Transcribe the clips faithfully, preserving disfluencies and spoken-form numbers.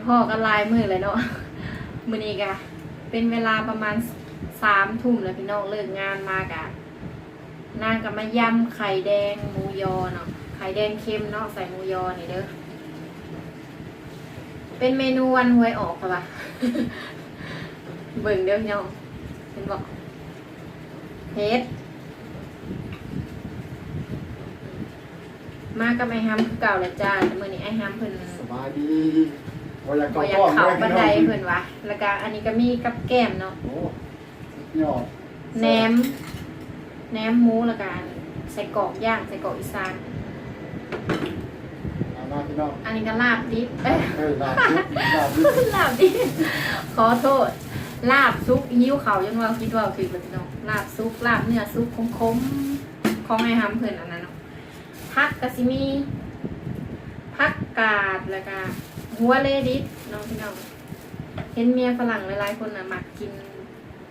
พ้อกันหลายมื้อเลยเนาะ มื้อนี้ก็เป็นเวลาประมาณสามทุ่มแล้วพี่น้อง เลิกงานมากะ นางก็มายำไข่แดงหมูยอเนาะ ไข่แดงเค็มเนาะ ใส่หมูยอนี่เด้อ เป็นเมนูวันหวยออกค่ะวะ เบิ่งเด้อพี่น้อง เห็นบ่ เฮ็ด มากับไอ้ฮัมคือเก่าแหละจ้า แต่มื้อนี้ไอ้ฮัมเพิ่น สบายดี บ่อยาก บ่อยาก เข้ากล้อง เข้าปานใด เพิ่นว่า แล้วก็อันนี้ก็มีกับแกล้มเนาะ โอ้ สุดยอด แหนม แหนมหมู แล้วก็อันไส้กรอกย่าง ไส้กรอกอีสาน มามาพี่น้อง อันนี้ก็ลาบดิบ เอ้ย เอ้ย ลาบดิบ ลาบดิบ ลาบดิบ ขอโทษ ลาบสุก หิวข้าวจนเว้าผิดเว้าถูกแล้วพี่น้อง ลาบสุก ลาบเนื้อสุกขมๆ ของไอ้ฮัมเพิ่นอันนั้นเนาะ ผักก็สิมี ผักกาด แล้วก็หัวเลดิบเนาะพี่น้อง เห็นเมียฝรั่งหลายๆคนน่ะมักกิน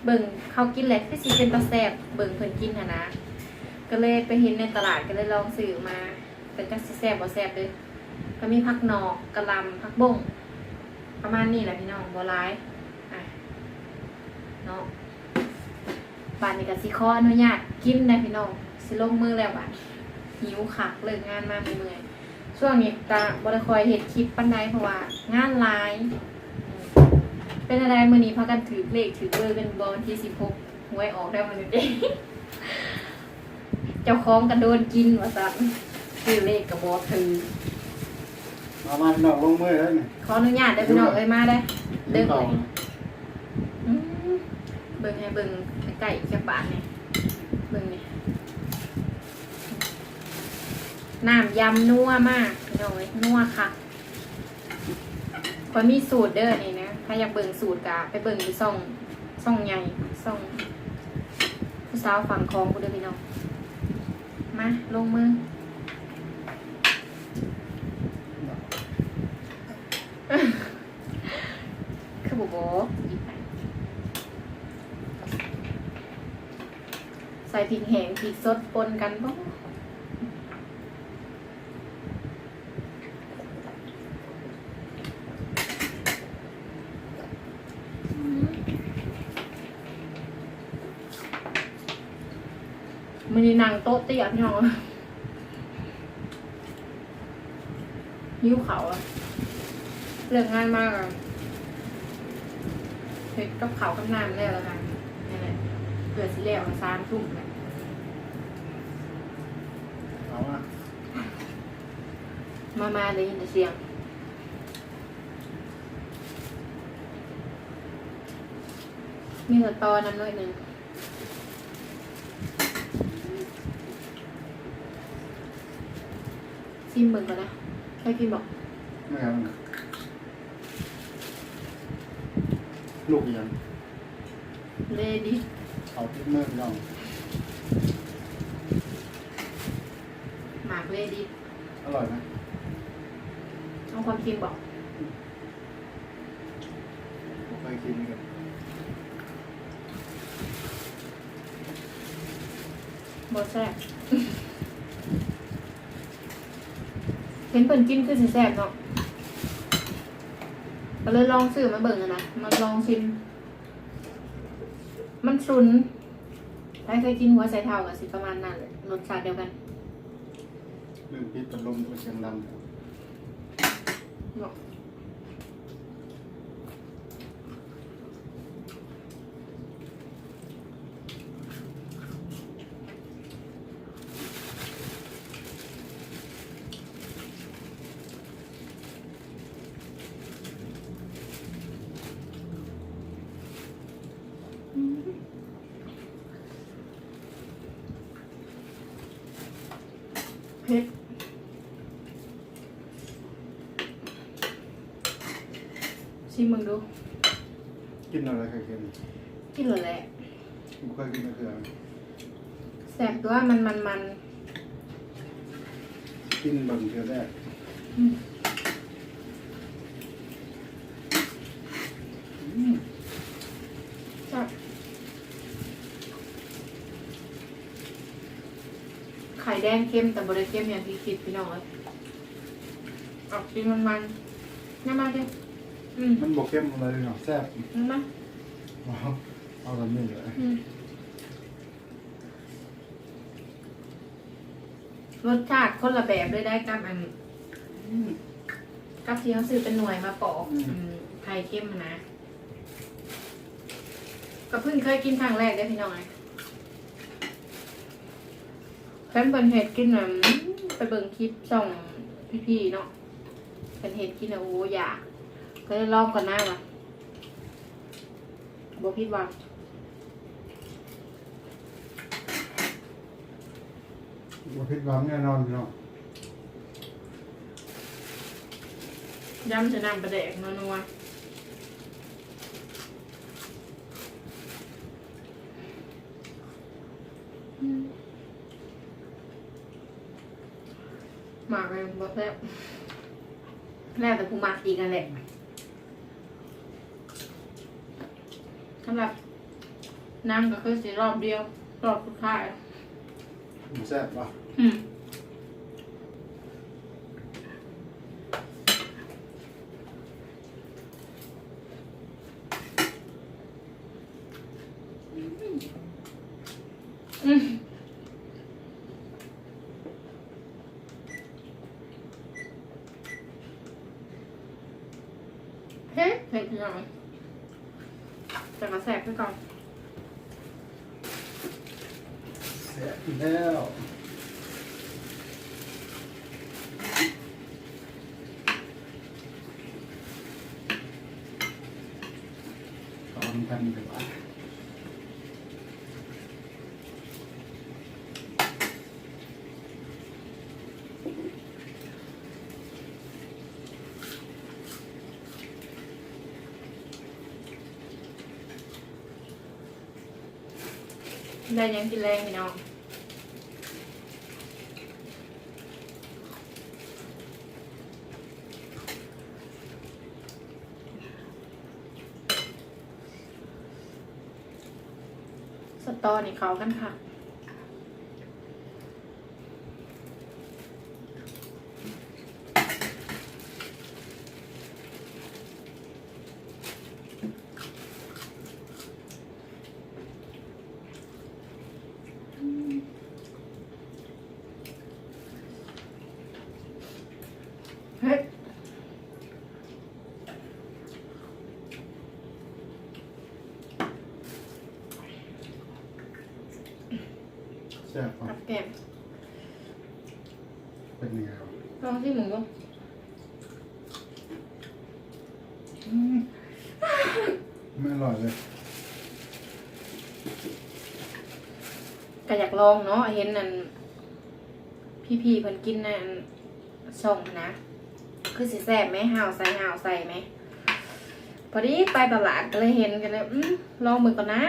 เบิ่งเขากินแหละ คือสิเป็นตาแซ่บ เบิ่งเพิ่นกินหั้นนะ ก็เลยไปเห็นในตลาด ก็เลยลองซื้อมา แต่จักสิแซ่บบ่แซ่บเด้อ ก็มีผักหนอก กะหล่ำ ผักบ้ง ประมาณนี้แหละพี่น้อง บ่หลาย อ่ะ เนาะ บาดนี้ก็สิขออนุญาตกินนะพี่น้อง สิลงมือแล้วบาดนี้ หิวคัก เลิกงานมาเมื่อยๆ ช่วงนี้ก็บ่ได้ค่อยเฮ็ดคลิปปานใด เพราะว่างานหลาย อืม เป็นอะไรมื้อนี้พากันถือเลขถือเบอร์กันบ่ วันที่สิบหก หวยออกแล้วมื้อนี้เด้ เจ้าของก็โดนกินว่าซั่น ซื้อเลขก็บ่ถืก มามาพี่น้อง ลงมือแล้วนี่ ขออนุญาตเด้อพี่น้องเอ้ย มาเด้อ เดินไป อืม เบิ่งให้เบิ่งใกล้ๆ จักบาทนี่ เบิ่งนี่ น้ำยำนัวมากพี่น้องเอ้ย นัวคัก ข้อยมีสูตรเด้อนี่นะ ถ้าอยากเบิ่งสูตรก็ไปเบิ่งอยู่ช่อง ช่องใหญ่ ช่องผู้สาวฝั่งคลองพู้นเด้อพี่น้อง มา ลงมือ คือบ่บอก ใส่พริกแห้ง พริกสดปนกันบ่ มื้อนี้นั่งโต๊ะเตี้ยพี่น้อง หิวข้าวอะ เลิกงานมาก็เฮ็ดกับข้าวกับน้ำแล้วล่ะค่ะ นี่แหละ เกือบสิแล้ว สามทุ่มแล้ว เอามา มา มา ได้ยินแต่เสียง มีสตอนำหน่อยหนึ่ง ชิมเบิ่งก่อนนะ เคยกินบ่ ไม่เอานะ ลูกอีหยัง เลดิส เอาติดมือพี่น้อง หมากเลดิส อร่อยไหม เอาความจริงบอก บ่เคยกินเลย บ่แซ่บ เห็นเพิ่นกินคือสิแซ่บเนาะ ก็เลยลองซื้อมาเบิ่งอะนะ มาลองชิม มันฉุน ใครเคยกินหัวไชเท้าก็สิประมาณนั้นแหละ รสชาติเดียวกัน ลืมปิดพัดลม เสียงดัง เนาะ เผ็ด ชิมมึงดู กินอะไรไข่เค็ม กินแล้วแหละ บ่เคยกินจักเทื่อ แซ่บตัว มัน มัน มัน กินเบิ่งเทื่อแรก อืม อืม แซ่บ ไข่แดงเค็ม แต่บ่ได้เค็มอย่างที่คิดพี่น้องเอ้ย ออกกินมันๆ น้ำมันดิ อืม มันบ่เค็มอะไรเลยเนาะ แซ่บ เห็นไหม เอาแบบนี้เลย อืม รสชาติคนละแบบเลยได้กับอัน อืม กับที่เขาซื้อเป็นหน่วยมาปอก อืม อืม ไข่เค็มนะ ก็เพิ่งเคยกินครั้งแรกเด้อพี่น้องเอ้ย เพิ่น เพิ่นเฮ็ดกินน่ะ อืม ไปเบิ่งคลิปช่องพี่ๆเนาะ เพิ่นเฮ็ดกินน่ะ โอ้ อยาก ก็เลยลองก่อนนะว่ะ บ่ผิดหวัง บ่ผิดหวังแน่นอนพี่น้อง ยำใส่น้ำปลาแดกนัวๆ อืม หมากเลยบ่แซ่บ แล้วแต่ผู้มักอีกนั่นแหละ สำหรับนางก็คือสิรอบเดียว รอบสุดท้าย มันแซ่บปะ อืม อืม เผ็ด เผ็ดหน่อย แต่ก็แซ่บคือเก่า แซ่บอยู่แล้ว พร้อมกันดีกว่า ได้หยังกินแลงพี่น้อง สะตอนี่เข้ากันคัก เฮ้ย แซ่บปะ กับแกล้ม เป็นยังไงวะ ลองชิมหน่อยดู อืม ไม่อร่อยเลย ก็อยากลองเนาะ เห็นนั่น พี่ๆเพิ่นกินนั่น ส่งนะ คือสิแซ่บไหม ห่าวใส่ ห่าวใส่ไหม พอดีไปตลาดก็เลยเห็น ก็เลย อืม ลองมือก่อนนะ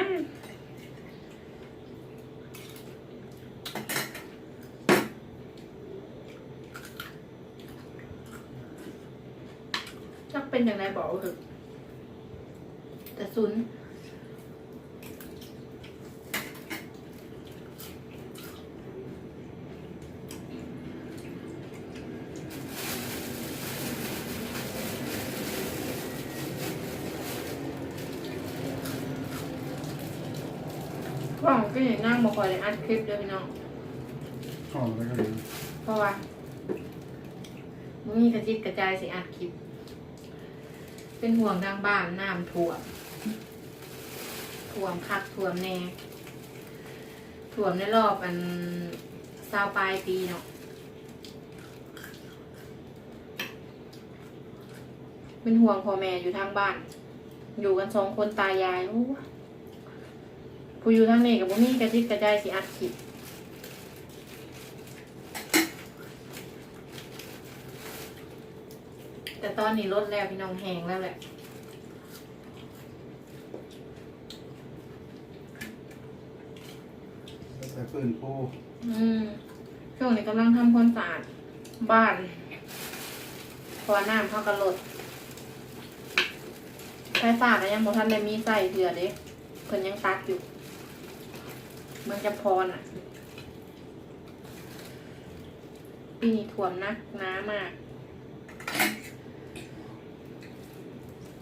จักเป็นจั่งใดบอกว่าคือ แต่ซุน ว่างก็เห็นนั่งบ่ค่อยได้อัดคลิปเด้อพี่น้อง หอมอะไรกันเนี่ย เพราะว่า บ่มีกระจิตกระใจสิอัดคลิป เป็นห่วงทางบ้านน้ำท่วม ท่วมคักท่วมแน่ ท่วมในรอบอันซาวปลายปีเนาะ เป็นห่วงพ่อแม่อยู่ทางบ้าน อยู่กันสองคนตายาย โอ้ ผู้อยู่ทางนี้ก็บ่มีกระจิตกระใจสิอัดคลิป แต่ตอนนี้ลดแล้วพี่น้อง แห้งแล้วแหละ ใส่ฟืนปู อืม ช่วงนี้กำลังทำความสะอาดบ้าน เพราะว่าน้ำเขาก็ลด ไฟฟ้าก็ยังบ่ทันได้มีใช้เทื่อเด้ เพิ่นยังตัดอยู่ เมืองจำพรน่ะ ปีนี้ท่วมหนักหนามาก เ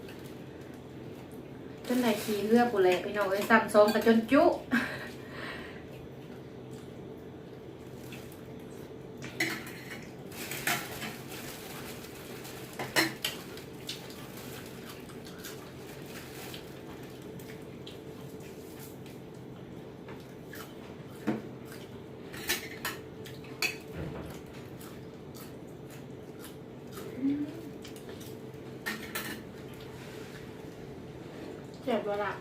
จนได้ขี้เหือพู้นแหละพี่น้องเอ้ย ซ้ำสองก็จนจุ แซ่บบ่ล่ะ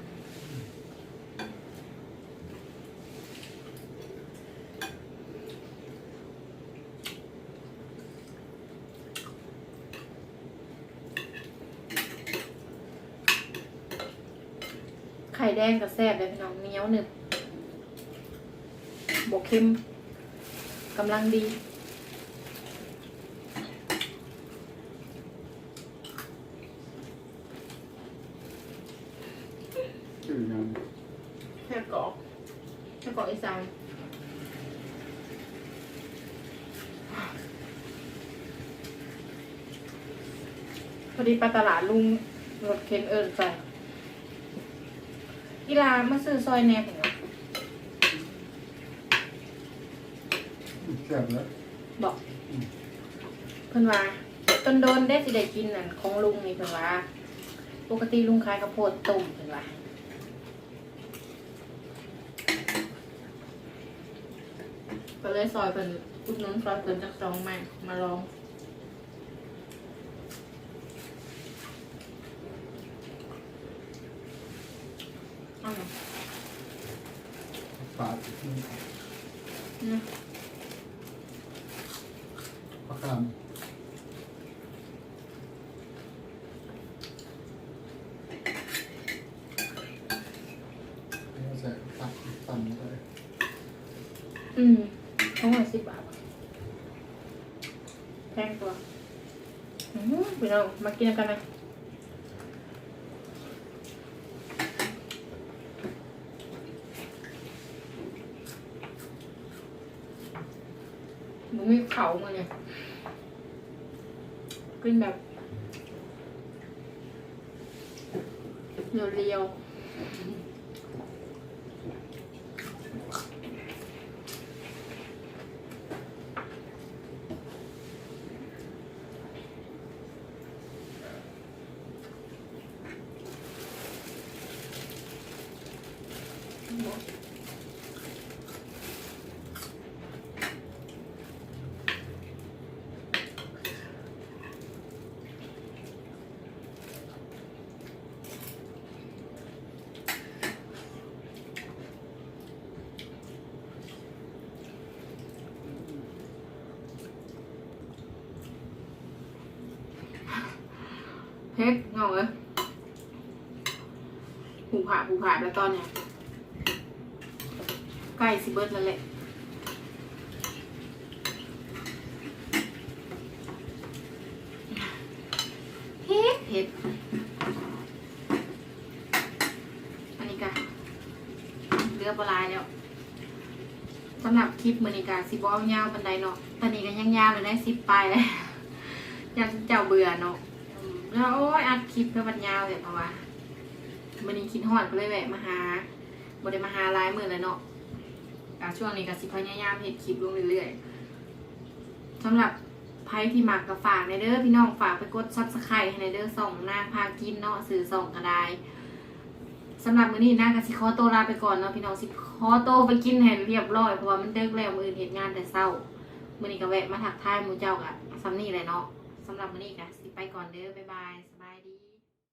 ไข่แดงก็แซ่บเลยพี่น้อง เหนียวหนึบ บ่เค็ม กำลังดี ชื่อยัง ไส้กรอก ไส้กรอกอีสาน พอดีไปตลาด ลุงรถเข็นเอิ้นใส่ อีหล่ามาซื้อซอยแหน่ เพิ่นว่า แซ่บแล้ว บอก อืม เพิ่นว่า โดนๆเด้สิได้กินนั่นของลุงนี่ เพิ่นว่า ปกติลุงขายข้าวโพดต้ม เพิ่นว่า ก็เลยซอยเพิ่น อุดหนุนซอยเพิ่นจักสองไม้ มาลอง เอาหน่อย ปลาอีกนิด นะ ปลาคาม นี่ใส่ตักตำก็ได้ อืม ของละสิบบาท แพงกว่า อืม พี่น้อง มากินกันนะ บ่มีเขามาเนี่ย กินแบบ เรียวๆ เผ็ด น้องเอ้ย ผูผาดผูผาดแล้วตอนเนี้ย ใกล้สิเบิดแล้วแหละ เผ็ด เผ็ด อันนี้ก็เหลือบ่หลายแล้ว สำหรับคลิปมื้อนี้ก็สิบ่เอายาวปานใดเนาะ ตอนนี้ก็ยังยาวเลย ได้สิบปลายแล้ว ย่านเจ้าเบื่อเนาะ อืม แล้วโอ้ย อัดคลิปแล้วมันยาวเลย เพราะว่ามื้อนี้คิดฮอดก็เลยแวะมาหา บ่ได้มาหาหลายมื้อแล้วเนาะ ก็ช่วงนี้ก็สิพยายามเฮ็ดคลิปลงเรื่อยๆ สำหรับไผที่มักก็ฝากแหน่เด้อพี่น้อง ฝากไปกด Subscribe ให้แหน่เด้อ ช่องนางพากินเนาะ ชื่อช่องก็ได้ สำหรับมื้อนี้นางก็สิขอตัวลาไปก่อนเนาะพี่น้อง สิขอตัวไปกินให้เรียบร้อย เพราะว่ามันดึกแล้ว มื้ออื่นเฮ็ดงานแต่เช้า มื้อนี้ก็แวะมาทักทายหมู่เจ้าก็ส่ำนี้แหละเนาะ สำหรับมื้อนี้ก็สิไปก่อนเด้อ บ๊ายบาย